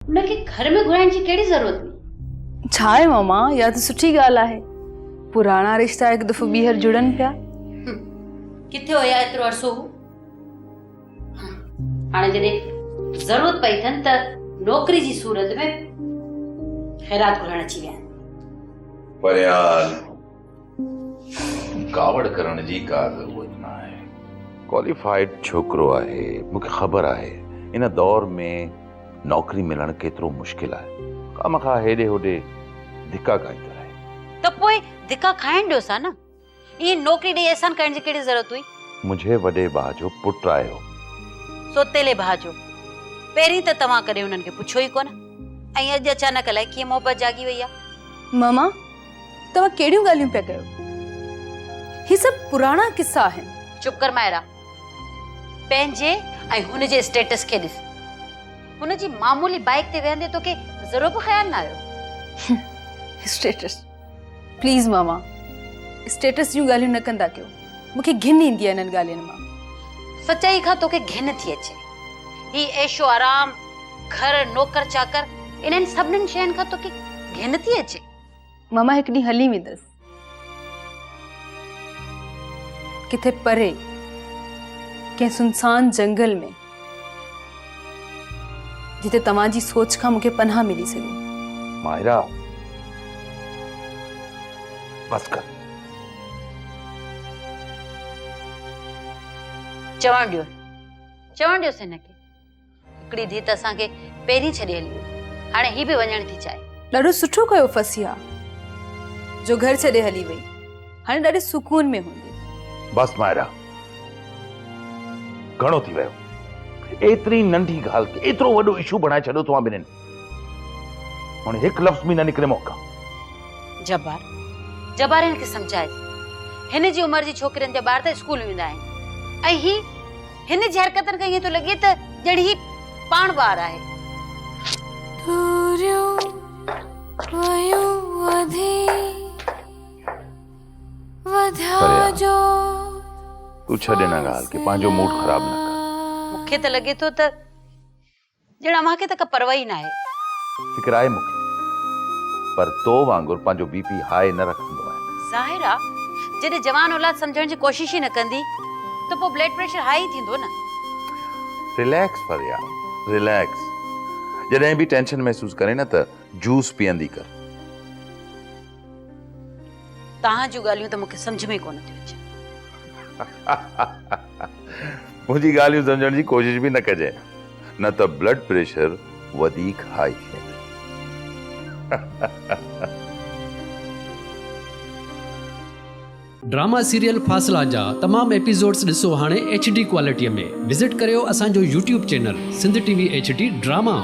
ان کي گهر ۾ گهرائڻ جي ڪهڙي ضرورت هئي؟ ڇا آهي ماما، اها ته سٺي ڳالهه آهي. پراڻا رشتا هڪ دفعو ٻيهر جڙن پيا. ڪٿي هيا ايترو عرصو هو؟ هاڻي جڏهن ضرورت پئي اٿن ته نوڪري جي صورت ۾ خيرات گهرڻ اچي ويا آهن. فريال، ڪاوڙ ڪرڻ جي ڪا ضرورت نه آهي. ڪواليفائيڊ ڇوڪرو آهي، مون کي خبر آهي ان دور ۾ نوڪري ملڻ ڪيترو مشڪل آهي. خوامخواه هيڏي هوڏي ڌڪا کائيندو رهي. ته پوء ڌڪا کائڻ ڏيوس ها نه. ائين نوڪري ڏئي احسان ڪرڻ جي ڪهڙي ضرورت هئي؟ منهنجي وڏي ڀاء جو پٽ آهي هو. سوتيلي ڀاء جو. پهرين ته توهان ڪڏهن انهن کي پڇيو ئي ڪونه ۽ اڄ اچانڪ الائي ڪيئن محبت جاڳي وئي آهي. ماما، توهان ڪهڙيون ڳالهيون پيا ڪيو؟ هي سڀ پراڻا قصا آهن. چپ ڪر مائرا. پنهنجي ۽ هن جي اسٽيٽس کي ڏس. هن جي معمولي بائيڪ تي ويهندي توکي ذرو به خيال نه آيو. اسٽيٽس. پليز ماما اسٽيٽس جون ڳالهيون نه ڪندا ڪيو مون کي گهن ايندي آهي انهن ڳالهين مان. سچائي کان توکي گهن ٿي اچي. هي عيش و آرام، گهر، نوڪر چاڪر انهن سڀنن شين کان توکي گهن ٿي اچي. ماما هڪ ڏينهن هلي ويندس. ڪٿي پري ڪنهن سنسان جنگل ۾ جتي توهان جي سوچ کان مون کي پناهه ملي سگهي. ماهرا بس ڪر. چوڻ ڏيو چوڻ ڏيوس هن کي. هڪڙي ڌيء ته اسان کي پهرين ڇڏي هلي وئي، هاڻي هي به وڃڻ ٿي چاهي. ڏاڍو سٺو ڪيو فصيحه جو گهر ڇڏي هلي وئي، هاڻي ڏاڍي سڪون ۾ هوندي. بس مائرا، گهڻو ٿي ويو. ايتري ننڍي ڳالهه کي ايترو وڏو اشو بڻائي ڇڏيو توهان ٻنهين. هاڻي هڪ لفظ به نه نڪري مون کان. جبار، جبار هن کي سمجهائج. هن جي عمر جي ڇوڪرين جا ٻار ته اسڪول ويندا آهن ۽ هي. هن جي حرڪتن کان ائين ٿو لڳي ته ڄڻ هي پاڻ ٻار آهي. دوريون ويون وڌي وڌيا جو تون ڇڏ ان ڳالهه کي پنهنجو موڊ خراب نه ڪر. مون کي ته لڳي ٿو ته ڄڻ اوهان کي ته ڪا پرواهه ئي ناهي. فڪر آهي مون کي پر تو وانگر پنهنجو بي پي هاء نه رکندو آهيان. ظاهر آ جڏهن جوان اولاد سمجهڻ جي ڪوشش ئي نه ڪندي ته پوء بليڊ پريشر هاء ئي ٿيندو نه. رليڪس فريال رليڪس جڏهن به ٽينشن محسوس ڪرين نه ته جوس پيئندي ڪر. توهان جون ڳالهيون ته مون کي سمجهه ۾ ئي ڪونه ٿيون اچن. منهنجي ڳالهيون سمجهڻ جي ڪوشش به نه ڪجانء نه ته بلڊ پريشر وڌيڪ هاء ٿي ويندئي. ڊراما سيريل فاصلا جا تمام ايپيسوڊس ڏسو هاڻي ايڇ ڊي ڪوالٽي ۾ وزٽ ڪريو اسان جو YouTube channel Sindh T V H D drama.